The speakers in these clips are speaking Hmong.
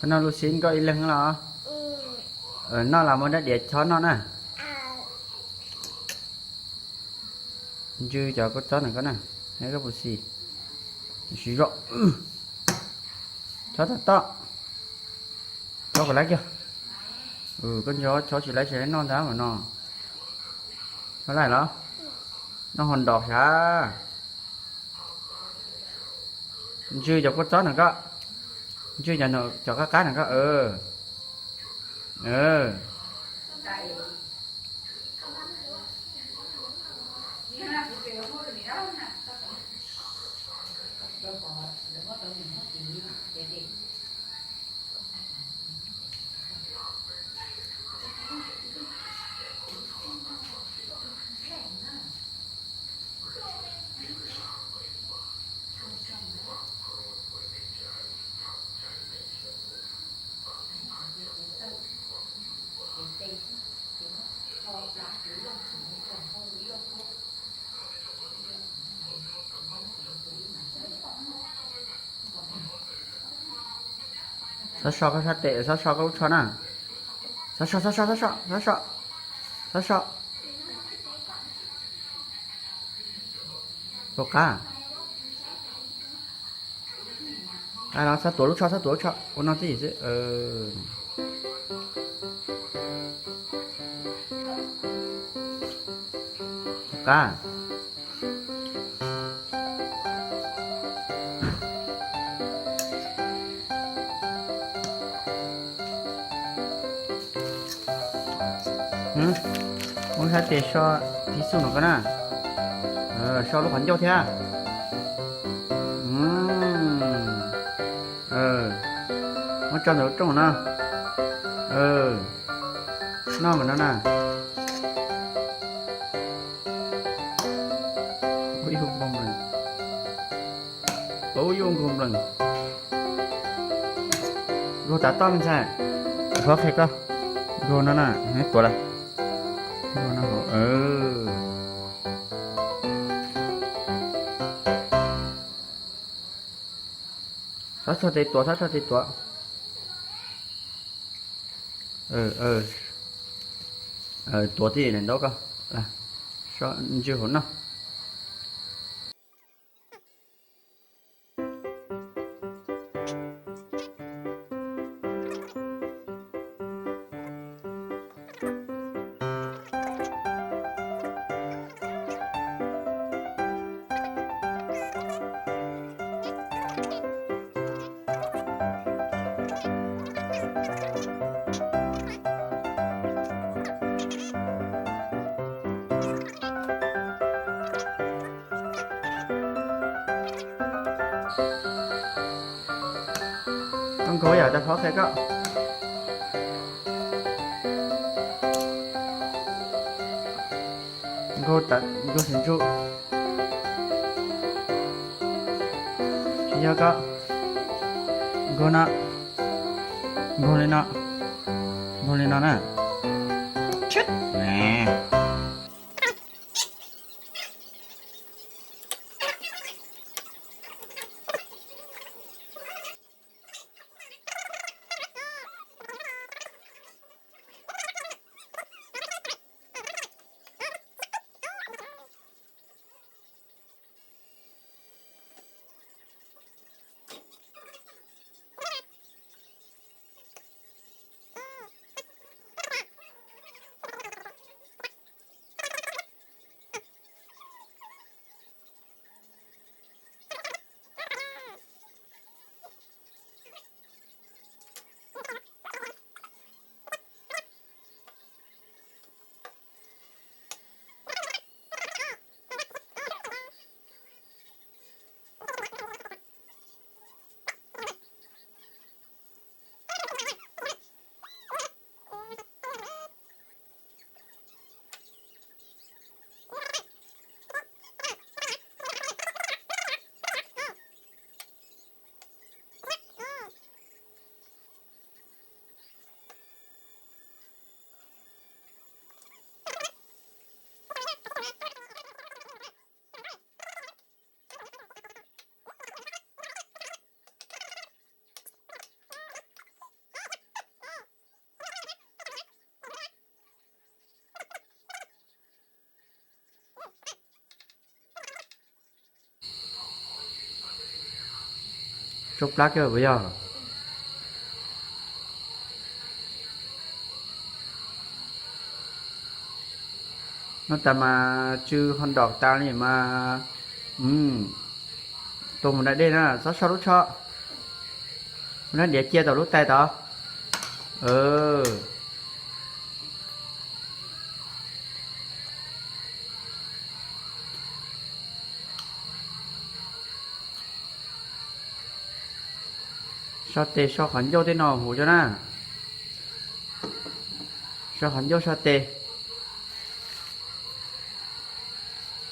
Noj lub xib nkauj ib leeg los? Noj los muab rab diav chob noj na. Ntswj cov kua txob ntawm koj na, koj puas xis? Siv zog. Chob toj toj. Chob kom laiv kiag. Koj ntshe chob tsis laiv tsis noj ntag mas no. Chob laiv los? Noj ho nrog sav. Ntswj cov kua txob ntawm koj. Ntswj cov qab qab ntawm koj. Xob so koj sab tes, xob so koj lub tsho na. Xob so, xob so, xob so, xob so, xob so. Tus qab. Qab los, xob tuav lub tsho, xob tuav lub tsho ua no tib xwb. Tus qab. Muab sab tes so tiv xub no koj na. So lub qhov ncauj thiab. Muab tso ntawm lub rooj no. Noj mas no na. Ub, yuj nkaug nplees. Nkaug tav toj me ntxhais. Qhov qhia koj. Nkaug no na, tuav lawm. Nkaug no hauv. Txhob tso tes tuav, txhob tso tes tuav. Tuav tib daim ntaub koj, ntswj hauv noj. Koj nkaug yam tas qhov qhia koj. Nkaug, nkaug tus ntsuj. Tsis yog koj. Nkaug no. Nkaug li no. Nkaug li no na. Tsau plab kiag puas yog? No tas mas tsw ho nrom tas li mas, tus mus da dej na, txhob so lub tsho. Mus da diav cia tom lub tais tod. So tes so qhov ncauj tej no huv tso na. So qhov ncauj so tes.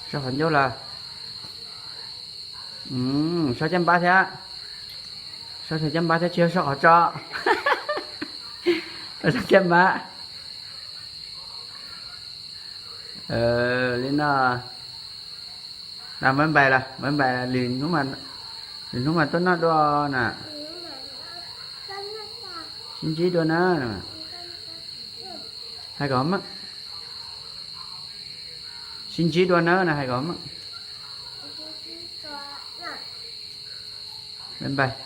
So qhov ncauj lawm. So caj npab thiab. So caj npab thiab, tsis yog so qhov tso. So caj npab. Li no. Bye bye lawm, bye bye lawm, lwm hnub mas tuaj noj dua na. Sib ntsib dua na. Hais kom, sib ntsib dua na, hais kom, bye bye.